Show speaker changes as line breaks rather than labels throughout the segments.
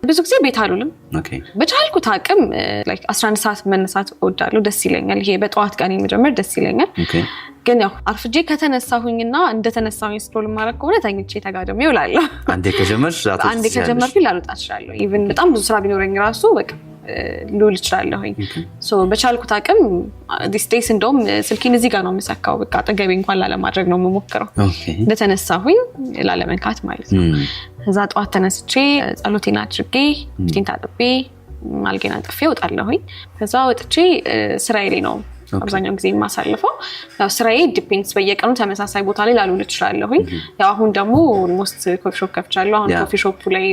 ብዙ ጊዜ ቤት አልውልም። በቻልኩት አቅም like 11 ሰዓት መነሳት እወዳለሁ፣ ደስ ይለኛል። ይሄ በጠዋት ቀን መጀመር ደስ ይለኛል። ግን ያው አርፍጄ ከተነሳሁኝና እንደተነሳሁኝ scroll ማድረግ ከሆነ ተኝቼ ተጋድሜ እውላለሁ።
አንዴ ከጀመርሽ
አንዴ ከጀመርኩኝ ላልወጣ እችላለሁ። Even በጣም ብዙ ስራ ቢኖረኝ ራሱ በቃ ልውል እችላለሁኝ። So በቻልኩት አቅም these days እንደውም ስልኬን እዚህ ጋር ነው የምሰካው። በቃ አጠገቤ እንኳን ላለማድረግ ነው የምሞክረው፣ እንደተነሳሁኝ ላለመንካት ማለት ነው። ከዛ ጠዋት ተነስቼ ጸሎቴን አድርጌ፣ ፊቴን ታጥቤ፣ አልጌን አንጥፌ እወጣለሁኝ። ከዛ ወጥቼ ስራዬ ላይ ነው አብዛኛውን ጊዜ የማሳልፈው። ያው ስራዬ depends፣ በየቀኑ ተመሳሳይ ቦታ ላይ ላልውል እችላለሁኝ። ያው አሁን ደግሞ almost coffee shop ከፍቻለሁ። አሁን coffee shop ኡ ላይ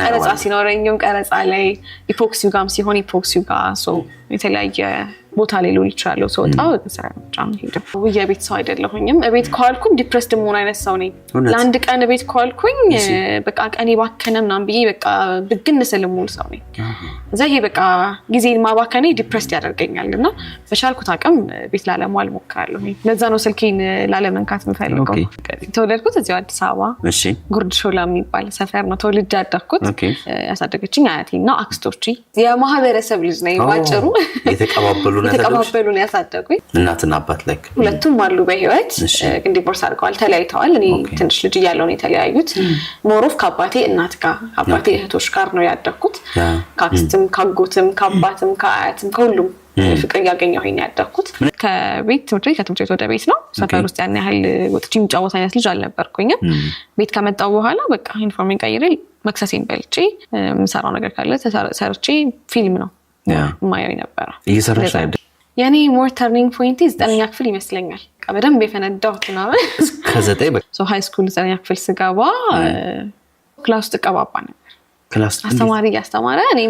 ቀረጻ ሲኖረኝም ቀረጻ ላይ፣ epoxy ው ጋርም ሲሆን epoxy ው ጋር፣ የተለያየ ቦታ ላይ ልውል እችላለሁ። ስወጣ ስራ ብቻ ነው የምሄደው። የቤት ሰው አይደለሁኝም። እቤት ከዋልኩም depressed መሆን አይነት ሰው ነኝ። ለአንድ ቀን እቤት ከዋልኩኝ በቃ ቀኔ ባከነ ምናምን ብዬ በቃ ብግን ስል የምውል ሰው ነኝ። እዛ ይሄ በቃ ጊዜን ማባከኔ depressed ያደርገኛል እና በቻልኩት አቅም ቤት ላለመዋል እሞክራለሁ። ለዛ ነው ስልኬን ላለመንካት የምፈልገው። የተወለድኩት እዚሁ አዲስ አበባ ጉርድ ሾላ የሚባል ሰፈር ነው ተወልጄ ያደግኩት። ያሳደገችኝ አያቴና አክስቶቼ። የማህበረሰብ ልጅ ነኝ ባጭሩ።
የተቀባበሉ
የተቀባበሉ ነው ያሳደጉኝ።
እናትና አባት like
ሁለቱም አሉ በህይወት፣ ግን divorce አድርገዋል፣ ተለያይተዋል። እኔ ትንሽ ልጅ እያለሁ ነው የተለያዩት። More of ከአባቴ እናት ጋር፣ ከአባቴ እህቶች ጋር ነው ያደግኩት። ከአክስትም፣ ከአጎትም፣ ከአባትም፣ ከአያትም፣ ከሁሉም ፍቅር እያገኘሁኝ ነው ያደግኩት። ከቤት ትምህርት ቤት፣ ከትምህርት ቤት ወደ ቤት ነው። ሰፈር ውስጥ ያን ያህል ወጥቼ የምጫወት አይነት ልጅ አልነበርኩኝም። ቤት ከመጣሁ በኋላ በቃ ዩኒፎርሜን ቀይሬ፣ መክሰሴን በልቼ፣ የምሰራው ነገር ካለ ሰርቼ ፊልም ነው የማየው ነበረ።
እየሰራሽ ነው?
የኔ more turning point 9ኛ ክፍል ይመስለኛል። በደንብ የፈነዳሁት ምናምን።
ከ9
High school 9ኛ ክፍል ስገባ class ውስጥ እቀባባ ነበር።
Class
አስተማሪ እያስተማረ እኔ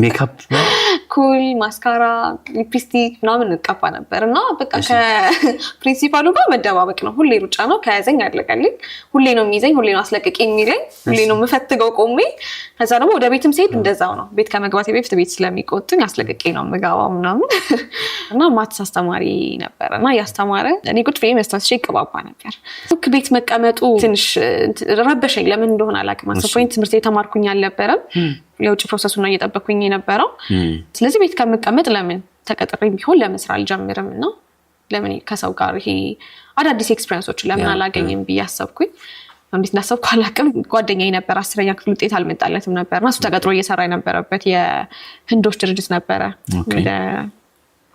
ሜካፕ?
ኩል፣ ማስካራ፣ ሊፕስቲክ ምናምን እቀባ ነበር እና በቃ ከ principal ኡ ጋር መደባበቅ ነው። ሁሌ ሩጫ ነው። ከያዘኝ አለቀልኝ። ሁሌ ነው የሚይዘኝ፣ ሁሌ ነው አስለቅቂ የሚለኝ፣ ሁሌ ነው የምፈትገው ቆሜ። ከዛ ደግሞ ወደ ቤትም ስሄድ እንደዛው ነው። ቤት ከመግባቴ በፊት ቤት ስለሚቆጡኝ አስለቅቄ ነው የምገባው ምናምን። እና maths አስተማሪ ነበር እና እያስተማረ እኔ ቁጭ ብዬ መስታወት ይቀባባ ነበር። ልክ ቤት መቀመጡ ትንሽ ረበሸኝ። ለምን እንደሆነ አላውቅም። At some point ትምህርት የተማርኩኝ አልነበረም። የውጭ process ኡን ነው እየጠበኩኝ የነበረው። ስለዚህ ቤት ከምቀመጥ ለምን ተቀጥሬ ቢሆን ለምን ስራ አልጀምርም እና ለምን ከሰው ጋር ይሄ አዳዲስ experience ኦችን ለምን አላገኝም ብዬ አሰብኩኝ። እንዴት እንዳሰብኩ አላውቅም። ጓደኛዬ ነበር፣ 10ኛ ክፍል ውጤት አልመጣለትም ነበር እና እሱ ተቀጥሮ እየሰራ የነበረበት የህንዶች ድርጅት ነበረ ወደ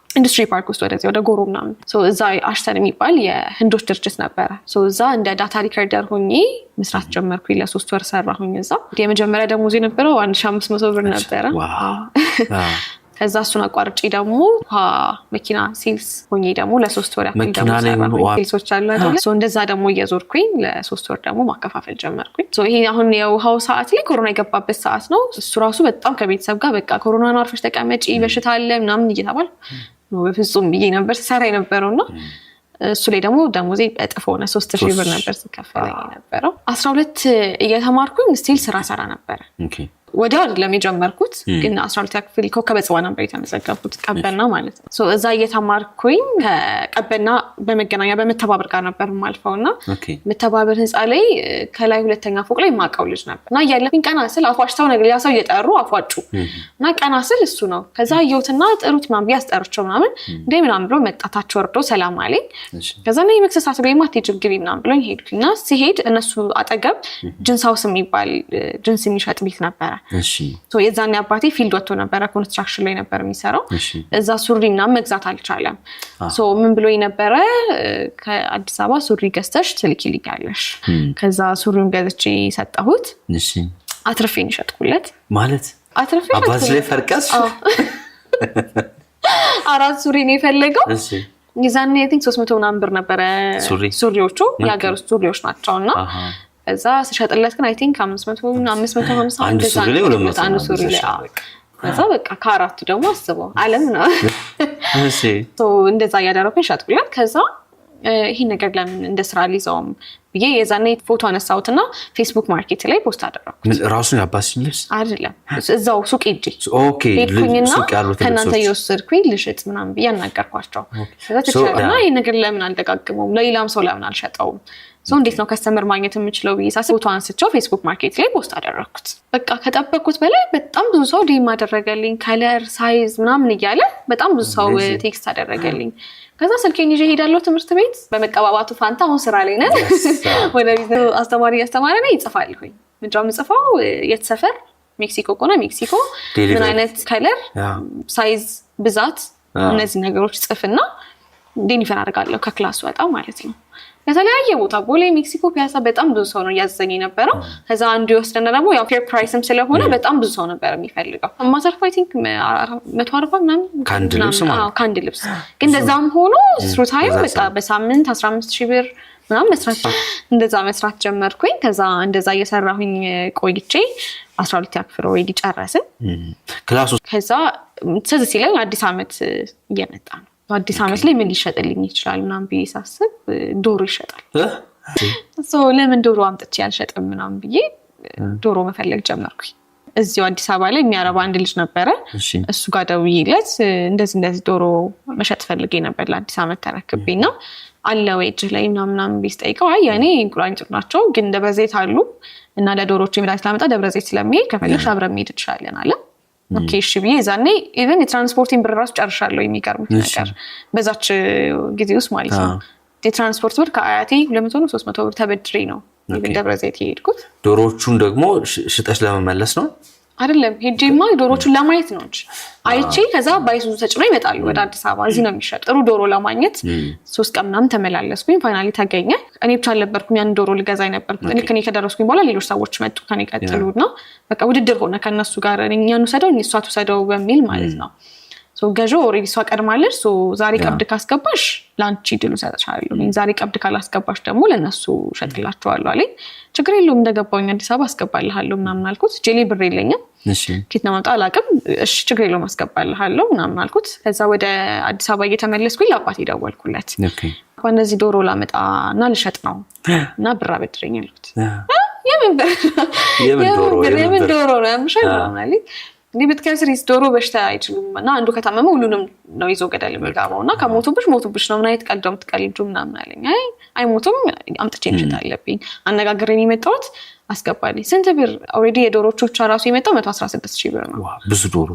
ኢንዱስትሪ ፓርክ ውስጥ፣ ወደዚህ ወደ ጎሮ ምናምን። እዛ አሽተን የሚባል የህንዶች ድርጅት ነበረ። እዛ እንደ data recorder ሆኜ መስራት ጀመርኩኝ። ለ3 ወር ሰራሁኝ እዛ። የመጀመሪያ ደሞዝ የነበረው 1500 ብር ነበረ። ከዛ እሱን አቋርጬ ደግሞ ውሃ መኪና sales ሆኜ ደግሞ ለ3 ወር ያክል ደግሞ sales ኦች አሉ አይደለ? እንደዛ ደግሞ እየዞርኩኝ ለ3 ወር ደግሞ ማከፋፈል ጀመርኩኝ። ይሄ አሁን የውሃው ሰዓት ላይ ኮሮና የገባበት ሰዓት ነው። እሱ ራሱ በጣም ከቤተሰብ ጋር በቃ ኮሮና ነው፣ አርፈሽ ተቀመጪ፣ በሽታ አለ ምናምን እየተባል፣ በፍጹም ብዬ ነበር ሰራ የነበረው። እና እሱ ላይ ደግሞ ደሞዜ እጥፍ ሆነ። 3000 ብር ነበር ሲከፈለኝ የነበረው። 12 እየተማርኩኝ still ስራ ሰራ ነበረ። ወዲያው አይደለም የጀመርኩት፣ ግን 12ኛ ክፍል ኮከበ ጽባህ ነበር የተመዘገብኩት፣ ቀበና ማለት ነው። እዛ እየተማርኩኝ ከቀበና በመገናኛ በመተባበር ጋር ነበር የማልፈው እና መተባበር ህንፃ ላይ ከላይ ሁለተኛ ፎቅ ላይ የማውቀው ልጅ ነበር እና እያለፍኝ ቀና ስል አፏጭተው ነገር ሌላ ሰው እየጠሩ አፏጩ እና ቀና ስል እሱ ነው። ከዛ አየሁትና ጥሩት ምናምን ብዬ አስጠርቸው ምናምን እንደ ምናምን ብሎ መጣታቸው ወርዶ ሰላም አለኝ። ከዛ ና መክሰስ ሰዓት ላይ አትሄጂም፣ ግቢ ምናምን ብሎኝ ሄድኩኝ እና ሲሄድ እነሱ አጠገብ Jeans House የሚባል ጅንስ የሚሸጥ ቤት ነበረ። የዛኔ አባቴ field ወጥቶ ነበረ፣ construction ላይ ነበር የሚሰራው። እዛ ሱሪ ምናምን መግዛት አልቻለም። ምን ብሎ ነበረ፣ ከአዲስ አበባ ሱሪ ገዝተሽ ትልኪልኛለሽ። ከዛ ሱሪውን ገዝቼ ሰጠሁት። አትርፌን ይሸጥኩለት።
ማለት
አትርፌ።
አባትሽ ላይ ፈርቀስ?
አራት ሱሪ ነው የፈለገው። የዛኔ I think 300 ምናምን ብር ነበረ ሱሪዎቹ፣ የሀገር ውስጥ ሱሪዎች ናቸው። እና እዛ ስሸጥለት ግን I think 500፣ 550።
አንድ ሱሪ ላይ 200?
አንድ ሱሪ ላይ። ከዛ በቃ ከአራቱ ደግሞ አስበው አለም ነው። እንደዛ እያደረኩኝ ሸጥኩለት። ከዛ ይሄን ነገር ለምን እንደ ስራ ሊዘውም ብዬ የዛኔ ፎቶ አነሳሁትና Facebook Market ላይ post አደረኩት።
ምን ራሱን ያባስኝ ልብስ?
አይደለም፣ እዛው ሱቅ ሄጄ ሄድኩኝና
ሱቅ ያሉትን
ከእናንተ
ልብሶች።
እየወሰድኩኝ ልሽጥ ምናምን ብዬ አናገርኳቸው። ከዛ ትችላለና ይህ ነገር ለምን አልደጋግመውም? ለሌላም ሰው ለምን አልሸጠውም? So እንዴት ነው customer ማግኘት የምችለው ብዬ ሳስብ ፎቶ አንስቼው Facebook Market ላይ post አደረግኩት። በቃ ከጠበቅኩት በላይ በጣም ብዙ ሰው DM አደረገልኝ። Color፣ size ምናምን እያለ በጣም ብዙ ሰው text አደረገልኝ። ከዛ ስልኬን ይዤ ሄዳለሁ ትምህርት ቤት። በመቀባባቱ ፋንታ አሁን ስራ ላይ ነን። ወደ ቢዝነስ አስተማሪ እያስተማረ ነው፣ ይጽፋልሁኝ። ምንድን ነው የምጽፈው? የት ሰፈር፣ ሜክሲኮ ከሆነ ሜክሲኮ፣ ምን
Delivery.
አይነት color፣ size፣ ብዛት፣ እነዚህ ነገሮች ጽፍና deliver አደርጋለሁ ከ class ወጣ ማለት ነው። ከተለያየ ቦታ ቦሌ፣ ሜክሲኮ፣ ፒያሳ በጣም ብዙ ሰው ነው እያዘዘኝ የነበረው። ከዛ አንዱ የወስደና ደግሞ ያው fair price ም ስለሆነ በጣም ብዙ ሰው ነበር የሚፈልገው። ማተርፍ I think 140 ምናምን
ከአንድ ልብስ ማለት?
አዎ፣ ከአንድ ልብስ። ግን እንደዛም ሆኖ through time
በዛ
በቃ በሳምንት 15 ሺህ ብር ምናምን መስራት፣ እንደዛ መስራት ጀመርኩኝ። ከዛ እንደዛ እየሰራሁኝ ቆይቼ 12ኛ ክፍል already ጨረስን።
Class ውስጥ
ከዛ ትዝ ሲለኝ አዲስ ዓመት እየመጣ ነው። አዲስ ዓመት ላይ ምን ሊሸጥልኝ ይችላል ምናምን ብዬ ሳስብ ዶሮ ይሸጣል። So ለምን ዶሮ አምጥቼ አልሸጥም ምናምን ብዬ ዶሮ መፈለግ ጀመርኩኝ። እዚሁ አዲስ አበባ ላይ የሚያረባ አንድ ልጅ ነበረ። እሱ ጋር ደውዬለት እንደዚህ እንደዚህ ዶሮ መሸጥ ፈልጌ ነበር፣ ለአዲስ ዓመት ተረክቤ ነው፣ አለ ወይ እጅህ ላይ ምናምን ምናምን ብዬ ስጠይቀው አይ የእኔ እንቁላል የሚጥሉ ናቸው፣ ግን ደብረ ዘይት አሉ እና ለዶሮቹ መድኃኒት ላመጣ ደብረ ዘይት ስለሚሄድ ከፈለግሽ አብረን መሄድ እንችላለን አለ። Okay እሺ ብዬ ዛኔ even የትራንስፖርቴን ብር ራሱ ጨርሻለሁ። የሚገርምህ ነገር በዛች ጊዜ ውስጥ ማለት ነው። የትራንስፖርት ብር ከአያቴ 200 ነው 300 ብር ተበድሬ ነው even ደብረ ዘይት የሄድኩት።
ዶሮዎቹን ደግሞ ሽጠሽ ለመመለስ ነው?
አይደለም፣ ሄጄማ ዶሮቹን ለማየት ነው እንጂ፣ አይቼ ከዛ ባይሱዙ ተጭኖ ይመጣሉ ወደ አዲስ አበባ። እዚህ ነው የሚሸጥ። ጥሩ ዶሮ ለማግኘት 3 ቀን ምናምን ተመላለስኩኝ። Finally ተገኘ። እኔ ብቻ አልነበርኩም ያን ዶሮ ልገዛ የነበርኩት። ልክ እኔ ከደረስኩኝ በኋላ ሌሎች ሰዎች መጡ ከኔ ቀጥሉ እና በቃ ውድድር ሆነ ከእነሱ ጋር፣ እኛን ውሰደው እሷ ትውሰደው በሚል ማለት ነው። ገዢው already እሷ ቀድማለች። ዛሬ ቀብድ ካስገባሽ ለአንቺ ድሉ እሰጥሻለሁ፣ ዛሬ ቀብድ ካላስገባሽ ደግሞ ለእነሱ እሸጥላቸዋለሁ አለኝ። ችግር የለውም፣ እንደገባሁኝ አዲስ አበባ አስገባልሃለሁ ምናምን አልኩት። እጄ ላይ ብር የለኝም፣ ኬት ነው ማምጣት አላውቅም። እሺ ችግር የለውም አስገባልሃለሁ ምናምን አልኩት። ከዛ ወደ አዲስ አበባ እየተመለስኩኝ ለአባቴ ደወልኩለት። እነዚህ ዶሮ ላመጣ እና ልሸጥ ነው እና ብር አበድረኝ አልኩት። የምን ብር? የምን ዶሮ ነው ያምሻል ምናምን አለኝ። እንዲህ ብትከስሪስ? ዶሮ በሽታ አይችሉም እና አንዱ ከታመመ ሁሉንም ነው ይዞ ገደል የሚገባው እና ከሞቱብሽ ሞቱብሽ ነው። ምን አይነት ቀልድ ነው የምትቀልጂው ምናምን አለኝ። አይ አይሞቱም፣ አምጥቼ መሸጥ አለብኝ። አነጋግሬን የመጣሁት አስገባልኝ። ስንት ብር? Already የዶሮቹ ብቻ ራሱ የመጣው 116 ሺህ ብር ነው።
ብዙ ዶሮ።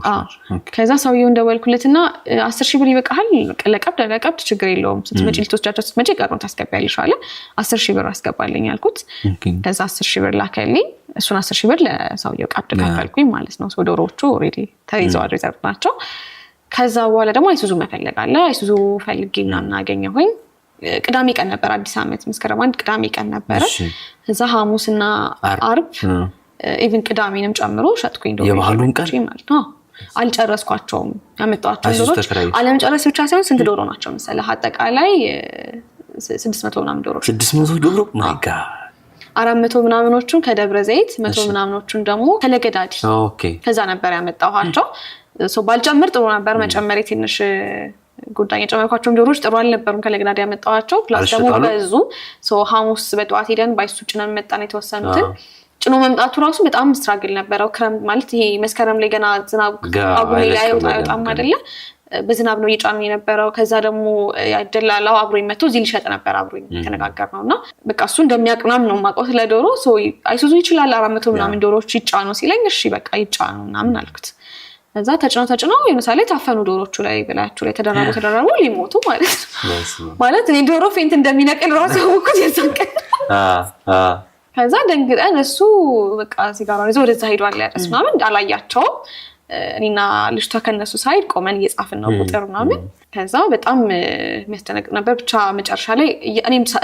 ከዛ ሰውየው እንደወልኩለት እና 10 ሺህ ብር ይበቃሃል ለቀብድ፣ ለቀብድ ችግር የለውም፣ ስትመጪ ልትወስጃቸው ስትመጪ ቀሩን ታስገቢያለሽ አለ። 10 ሺህ ብር አስገባልኝ አልኩት። ከዛ 10 ሺህ ብር ላከልኝ። እሱን 10 ሺህ ብር ለሰውየው ቀብድ ከፈልኩኝ ማለት ነው። ዶሮዎቹ already ተይዘዋል፣ reserve ናቸው። ከዛ በኋላ ደግሞ አይሱዙ መፈለግ አለ። አይሱዙ ፈልጌ ምናምን አገኘሁኝ። ቅዳሜ ቀን ነበር አዲስ ዓመት፣ መስከረም 1 ቅዳሜ ቀን ነበረ። እዛ ሐሙስና አርብ even ቅዳሜንም ጨምሮ ሸጥኩኝ። ዶሮ
የበዓሉን ቀን?
ማለት ነው። አልጨረስኳቸውም። ያመጣኋቸውን ዶሮች አለመጨረስ ብቻ ሳይሆን ስንት ዶሮ ናቸው መሰለህ? አጠቃላይ 600 ምናምን ዶሮች።
600 ዶሮ? My God!
400 ምናምኖቹን ከደብረ ዘይት፣ 100 ምናምኖቹን ደግሞ ከለገዳዲ፣ ከዛ ነበር ያመጣኋቸው። ባልጨምር ጥሩ ነበር። መጨመሬ ትንሽ ጉዳይ፣ የጨመርኳቸውም ዶሮዎች ጥሩ አልነበሩም። ከለገዳዲ ያመጣኋቸው plus ደግሞ በዙ። ሐሙስ በጠዋት ሄደን ባይሱ ጭነን መጣን። የተወሰኑትን ጭኖ መምጣቱ ራሱ በጣም struggle ነበረው። ክረምት ማለት ይሄ መስከረም ላይ ገና ዝናብ ጳጉሜ ላይ አይወጣም አይደለ? በዝናብ ነው እየጫኑ የነበረው። ከዛ ደግሞ ደላላው አብሮኝ መጥቶ እዚህ ሊሸጥ ነበር፣ አብሮኝ የተነጋገር ነው እና በቃ እሱ እንደሚያውቅ ምናምን ነው የማውቀው ስለ ዶሮ። አይሱዙ ይችላል 400 ምናምን ዶሮዎች ይጫኑ ሲለኝ እሺ በቃ ይጫኑ ምናምን አልኩት። ከዛ ተጭነው ተጭነው ለምሳሌ ታፈኑ፣ ዶሮቹ ላይ በላያቸው ላይ ተደራቡ ተደራቡ ሊሞቱ ማለት ነው። ማለት እኔ ዶሮ faint እንደሚነቅል ራሱ ያወኩት የዛን ቀን። ከዛ ደንግጠን እሱ በቃ ሲጋራውን ይዞ ወደዛ ሄዷል ያደስ ምናምን አላያቸውም። እኔና ልጅቷ ከነሱ side ቆመን እየጻፍን ነው ቁጥር ምናምን። ከዛ በጣም የሚያስደነግጥ ነበር። ብቻ መጨረሻ ላይ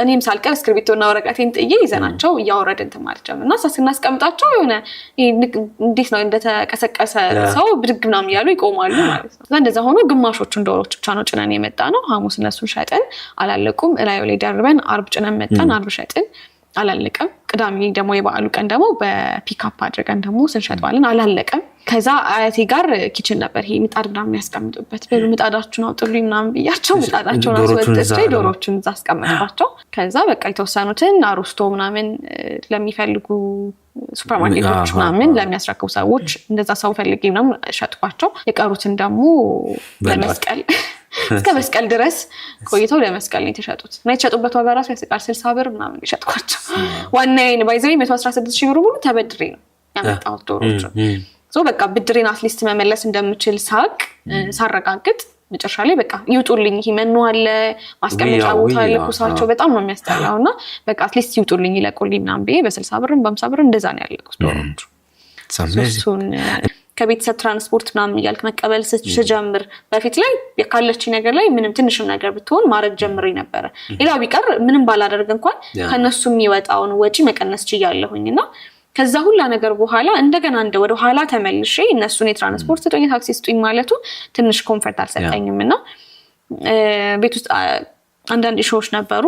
እኔም ሳልቀር እስክሪብቶና ወረቀቴን ጥዬ ይዘናቸው እያወረድን እንትን ማለት ጀመርን እና እሳ ስናስቀምጣቸው የሆነ እንዴት ነው እንደተቀሰቀሰ ሰው ብድግ ምናምን እያሉ ይቆማሉ ማለት ነው። እንደዛ ሆኖ ግማሾቹን ዶሮች ብቻ ነው ጭነን የመጣ ነው። ሐሙስ እነሱን ሸጥን፣ አላለቁም። እላዩ ላይ ደርበን አርብ ጭነን መጣን። አርብ ሸጥን። አላለቀም። ቅዳሜ ደግሞ የበዓሉ ቀን ደግሞ በፒክአፕ አድርገን ደግሞ ስንሸጠዋለን፣ አላለቀም። ከዛ አያቴ ጋር kitchen ነበር ይሄ ምጣድ ምናምን ያስቀምጡበት፣ በሉ ምጣዳችሁን አውጡልኝ ምናምን ብያቸው ምጣዳቸውን አስወጥቼ ዶሮቹን እዛ አስቀመጥኳቸው። ከዛ በቃ የተወሰኑትን አሮስቶ ምናምን ለሚፈልጉ ሱፐርማርኬቶች ምናምን ለሚያስረክቡ ሰዎች እንደዛ ሰው ፈልጌ ምናምን ሸጥኳቸው። የቀሩትን ደግሞ ለመስቀል እስከ መስቀል ድረስ ቆይተው ለመስቀል ነው የተሸጡት። እና የተሸጡበት ዋጋ ራሱ ያስቃል። 60 ብር ምናምን የሸጥኳቸው። ዋናዬን by the way 116 ሺህ ብር ሙሉ ተበድሬ ነው ያመጣሁት ዶሮቹን። በቃ ብድሬን at least መመለስ እንደምችል ሳቅ ሳረጋግጥ መጨረሻ ላይ በቃ ይውጡልኝ፣ ይሄ መኖ አለ፣ ማስቀመጫ ቦታ አለ፣ ኩሳቸው በጣም ነው የሚያስጠላው እና በቃ at least ይውጡልኝ፣ ይለቁልኝ ምናምን ብዬ በ60 ብርም በ50 ብር እንደዛ ነው ያለቁት ዶሮቹ። እሱን ከቤተሰብ ትራንስፖርት ምናምን እያልክ መቀበል ስጀምር በፊት ላይ ካለችኝ ነገር ላይ ምንም ትንሽም ነገር ብትሆን ማድረግ ጀምሬ ነበረ። ሌላው ቢቀር ምንም ባላደርግ እንኳን ከነሱ የሚወጣውን ወጪ መቀነስ ችያለሁኝ። እና ከዛ ሁላ ነገር በኋላ እንደገና እንደ ወደ ኋላ ተመልሼ እነሱን የትራንስፖርት ስጡኝ፣ የታክሲ ስጡኝ ማለቱ ትንሽ comfort አልሰጠኝም። እና ቤት ውስጥ አንዳንድ issue ዎች ነበሩ።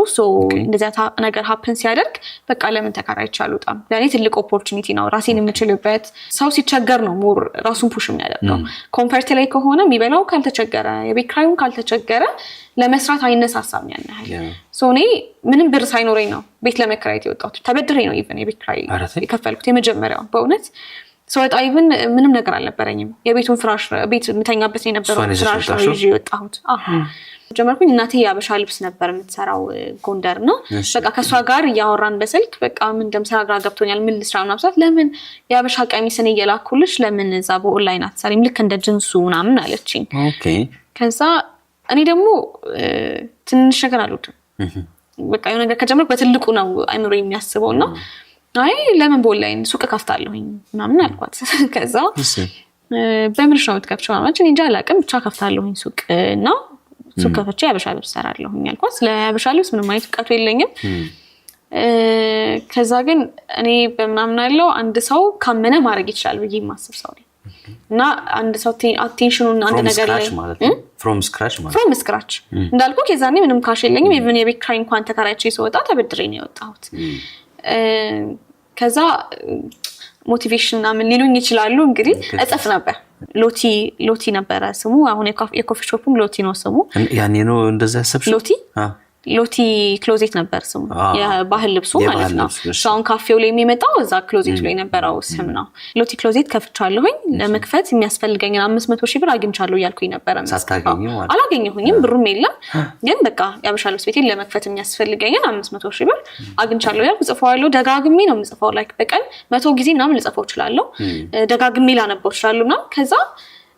እንደዚያ ነገር happen ሲያደርግ በቃ ለምን ተከራይቼ አልወጣም? ለእኔ ትልቅ opportunity ነው፣ ራሴን የምችልበት። ሰው ሲቸገር ነው more ራሱን push የሚያደርገው። Comfort ላይ ከሆነ፣ የሚበላው ካልተቸገረ፣ የቤት ኪራዩን ካልተቸገረ ለመስራት አይነሳሳም ያን ያህል። እኔ ምንም ብር ሳይኖረኝ ነው ቤት ለመከራየት የወጣሁት። ተበድሬ ነው even የቤት ኪራይ የከፈልኩት የመጀመሪያው። በእውነት ስወጣ even ምንም ነገር አልነበረኝም። የቤቱን ፍራሽ፣ ቤት የምተኛበት የነበረው ፍራሽ ነው ይዤ የወጣሁት። ጀመርኩኝ። እናቴ የአበሻ ልብስ ነበር የምትሰራው ጎንደር ነው። በቃ ከእሷ ጋር እያወራን በስልክ በቃ ምን እንደምሰራ ግራ ገብቶኛል፣ ምን ልስራ ምናምን ስላት፣ ለምን የአበሻ ቀሚስን እየላኩልሽ ለምን እዛ በኦንላይን አትሰሪም? ልክ እንደ ጅንሱ ምናምን አለችኝ። ከዛ እኔ ደግሞ ትንሽ ነገር አልወድም። በቃ የሆነ ነገር ከጀመርኩ በትልቁ ነው አይምሮ የሚያስበው። እና አይ ለምን በኦንላይን ሱቅ ከፍታለሁኝ ምናምን አልኳት። ከዛ በምንሽ ነው የምትከፍቺው? ምናምን፣ እኔ እንጃ አላውቅም፣ ብቻ ከፍታለሁኝ ሱቅ እና ሱቅ ከፍቼ የአበሻ ልብስ እሰራለሁኝ አልኳት። ስለ የአበሻ ልብስ ምንም አይነት እውቀቱ የለኝም። ከዛ ግን እኔ በምናምን ያለው አንድ ሰው ካመነ ማድረግ ይችላል ብዬ የማስብ ሰው ነኝ። እና አንድ ሰው attention ኑን አንድ ነገር ላይ
from scratch ማለት
From scratch እንዳልኩ የዛኔ ምንም cash የለኝም። Even የቤት ኪራይ እንኳን ተከራይቼ ስወጣ ተበድሬ ነው የወጣሁት። ከዛ motivation ምናምን ሊሉኝ ይችላሉ እንግዲህ፣ እጽፍ ነበር። ሎቲ ሎቲ ነበረ ስሙ። አሁን የ coffee shop ኡም ሎቲ ነው ስሙ።
ያኔ ነው እንደዛ ያሰብሽው?
ሎቲ ሎቲ Closet ነበር ስሙ፣ የባህል ልብሱ ማለት ነው። አሁን ካፌው ላይ የሚመጣው እዛ closet ኡ ላይ የነበረው ስም ነው። ሎቲ Closet ከፍቻለሁኝ። ለመክፈት የሚያስፈልገኝን 500,000 ብር አግኝቻለሁ እያልኩኝ ነበረ። አላገኘሁኝም፣ ብሩም የለም። ግን በቃ የአበሻ ልብስ ቤቴን ለመክፈት የሚያስፈልገኝን 500,000 ብር አግኝቻለሁ እያልኩ ጽፈዋለሁ። ደጋግሜ ነው የምጽፈው። Like በቀን 100 ጊዜ ምናምን ልጽፈው እችላለሁ። ደጋግሜ ላነበው እችላለሁ ምናምን። ከዛ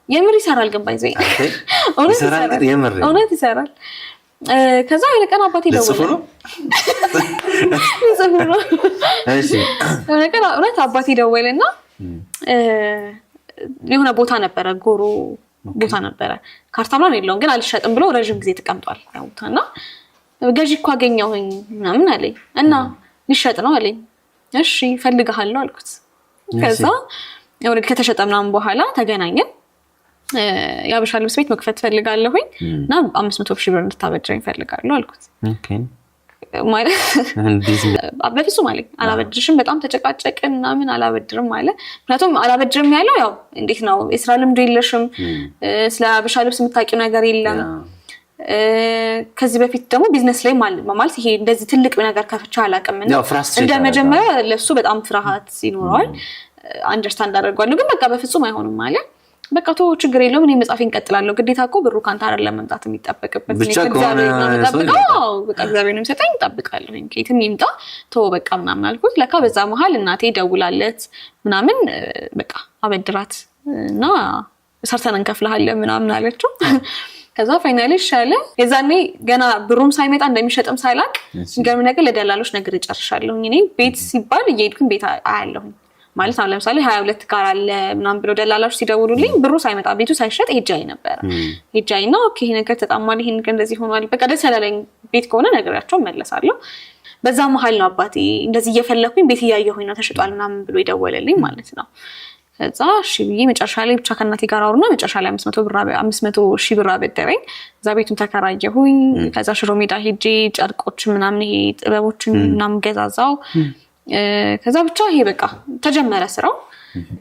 የምር ይሰራል ግን by the way፣ እውነት ይሰራል። ከዛ የሆነ ቀን አባቴ ደወለ። ነው የሆነ ቀን እውነት አባቴ ደወለና የሆነ ቦታ ነበረ፣ ጎሮ ቦታ ነበረ፣ ካርታ ምናምን የለውም ግን አልሸጥም ብሎ ረዥም ጊዜ ተቀምጧል ያ ቦታ። እና ገዢ እኮ አገኘሁኝ ምናምን አለኝ። እና ሊሸጥ ነው አለኝ። እሺ እፈልግሃለሁ አልኩት። ከዛ ከተሸጠ ምናምን በኋላ ተገናኘን። የአበሻ ልብስ ቤት መክፈት ፈልጋለሁኝ እና 500,000 ብር እንድታበድረኝ ፈልጋለሁ አልኩት። ማለት በፍጹም አለኝ፣ አላበድርሽም። በጣም ተጨቃጨቅን ምናምን፣ አላበድርም አለ። ምክንያቱም አላበድርም ያለው ያው እንዴት ነው፣ የስራ ልምዱ የለሽም፣ ስለ አበሻ ልብስ የምታውቂው ነገር የለም። ከዚህ በፊት ደግሞ ቢዝነስ ላይ ማለት ይሄ እንደዚህ ትልቅ ነገር ከፍቼ አላውቅም እና እንደ መጀመሪያ ለሱ በጣም ፍርሃት ይኖረዋል። Understand አደርገዋለሁ፣ ግን በቃ በፍጹም አይሆንም አለ። በቃ ቶ ችግር የለውም፣ እኔ መጻፌን እቀጥላለሁ። ግዴታ እኮ ብሩ ካንተ አይደለም መምጣት የሚጠበቅበት፣ እግዚአብሔር ነው የምጠብቀው። በቃ እግዚአብሔር ነው የሚሰጠኝ፣ እጠብቃለሁ። ከየትም ይምጣ ቶ በቃ ምናምን አልኩት። ለካ በዛ መሀል እናቴ ደውላለት ምናምን በቃ አበድራት እና ሰርተን እንከፍልሃለን ምናምን አለችው። ከዛ finally ይሻለ። የዛኔ ገና ብሩም ሳይመጣ እንደሚሸጥም ሳይላቅ የሚገርም ነገር ለደላሎች ነገር እጨርሻለሁኝ። እኔ ቤት ሲባል እየሄድኩኝ ቤት አያለሁኝ። ማለት አሁን ለምሳሌ 22 ጋር አለ ምናምን ብለው ደላላዎች ሲደውሉልኝ ብሩ ሳይመጣ ቤቱ ሳይሸጥ ሄጃይ ነበረ። ሄጃይ እና okay ይሄ ነገር ተጣሟል፣ ይሄ ነገር እንደዚህ ሆኗል፣ በቃ ደስ ያላለኝ ቤት ከሆነ ነገራቸው መለሳለሁ። በዛ መሀል ነው አባቴ እንደዚህ እየፈለኩኝ ቤት እያየሁኝ ነው ተሽጧል ምናምን ብሎ የደወለልኝ ማለት ነው። ከዛ እሺ ብዬ መጨረሻ ላይ ብቻ ከእናቴ ጋር አወሩና መጨረሻ ላይ 500,000 ብር አበደረኝ። እዛ ቤቱን ተከራየሁኝ። ከዛ ሽሮ ሜዳ ሄጄ ጨርቆችን ምናምን ይሄ ጥበቦችን ምናምን ገዛዛው። ከዛ ብቻ ይሄ በቃ ተጀመረ ስራው።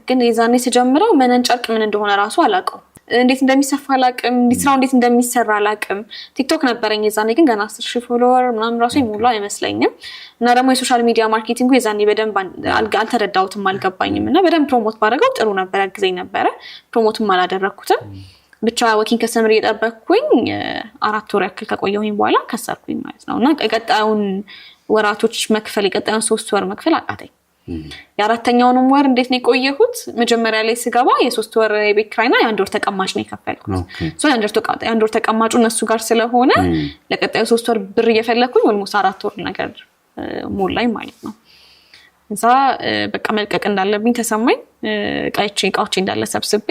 ግን የዛኔ ስጀምረው መነን ጨርቅ ምን እንደሆነ ራሱ አላውቀውም። እንዴት እንደሚሰፋ አላውቅም። ስራው እንዴት እንደሚሰራ አላውቅም። ቲክቶክ ነበረኝ የዛኔ፣ ግን ገና 10,000 follower ምናምን ራሱ የሞላ አይመስለኝም። እና ደግሞ የ social media marketing ኡ የዛኔ በደንብ አልተረዳሁትም፣ አልገባኝም። እና በደንብ promote ባደረገው ጥሩ ነበር፣ ያግዘኝ ነበረ። Promote ም አላደረግኩትም። ብቻ walk-in customer እየጠበቅኩኝ 4 ወር ያክል ከቆየሁኝ በኋላ ከሰርኩኝ ማለት ነው። እና የቀጣዩን ወራቶች መክፈል፣ የቀጣዩን 3 ወር መክፈል አቃተኝ። የአራተኛውንም ወር እንዴት ነው የቆየሁት? መጀመሪያ ላይ ስገባ የ3 ወር የቤት ኪራይና የ1 ወር ተቀማጭ ነው የከፈልኩት። የ1 ወር ተቀማጩ እነሱ ጋር ስለሆነ ለቀጣዩ 3 ወር ብር እየፈለግኩኝ almost 4 ወር ነገር ሞላኝ ማለት ነው። እዛ በቃ መልቀቅ እንዳለብኝ ተሰማኝ። እቃዎቼ እንዳለ ሰብስቤ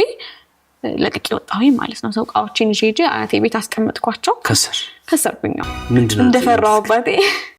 ለቅቄ ወጣሁኝ ማለት ነው። So እቃዎቼን ይዤ ሄጄ አያቴ ቤት አስቀመጥኳቸው።
ከሰር
ከሰርኩኝ።
ምንድን ነው?
እንደፈራው አባቴ።